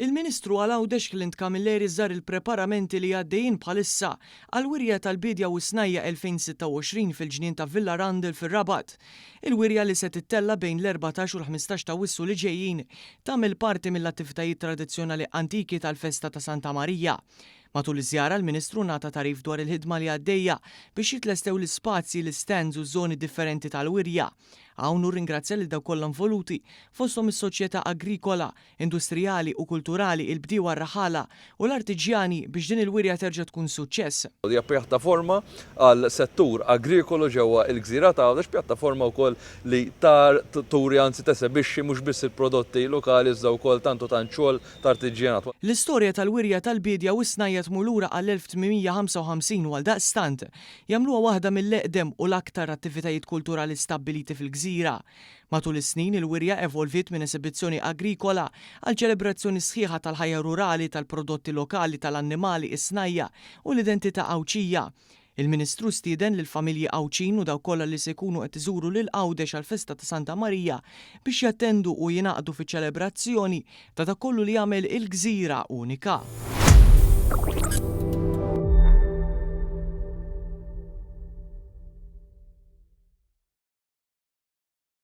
Il-Ministru għal Għawdex Clint Camilleri żar il-preparamenti li għaddejjin bħalissa għall-Wirja tal-Biedja u s-Snajja' 2026 fil-ġnien ta' Villa Rundle fir-Rabat. Il-wirja li se tittella' bejn l-14 u l-15 t'Awwissu li ġejjin tagħmel parti mill-attivitajiet tradizzjonali antiki tal-festa ta' Santa Marija. Matul iż-żjara l-Ministru ngħata tagħrif dwar il-ħidma li għaddejja biex jitlestew l-ispazji, l-istands u ż-żoni differenti tal-wirja. Hawn hu rringrazzja lil dawk kollha involuti, fosthom is-soċjetà agrikola, industrijali u kulturali, il-bdiewa r-raħala u l-artiġjani biex din il-wirja terġa' tkun suċċess. Hija pjattaforma għal settur agrikolu ġewwa l-gżira ta' Għawdex, pjattaforma wkoll li tar turi anzi tesebixxi mhux biss il-prodotti lokali iżda wkoll tant u tant xogħol ta' artiġjanat. L-istorja tal-wirja tal-biedja u s-snajja' tmur lura għall-1855 u għaldaqstant jagħmluha waħda mill-eqdem u l-aktar attivitajiet kulturali stabbiliti fil-gżira. Matul is-snin, il-wirja evolviet minn esibizzjoni agrikola għal ċelebrazzjoni sħiħa tal-ħajja rurali, tal-prodotti lokali, tal-annimali, is-snajja' u l-identità Għawdxija. Il-Ministru stieden lill-familji Għawdxin u dawk kollha li se jkunu qed iżuru lil Għawdex għall-festa ta' Santa Marija biex jattendu u jingħaqdu fiċ-ċelebrazzjoni ta' dak kollu li jagħmel il-gżira unika.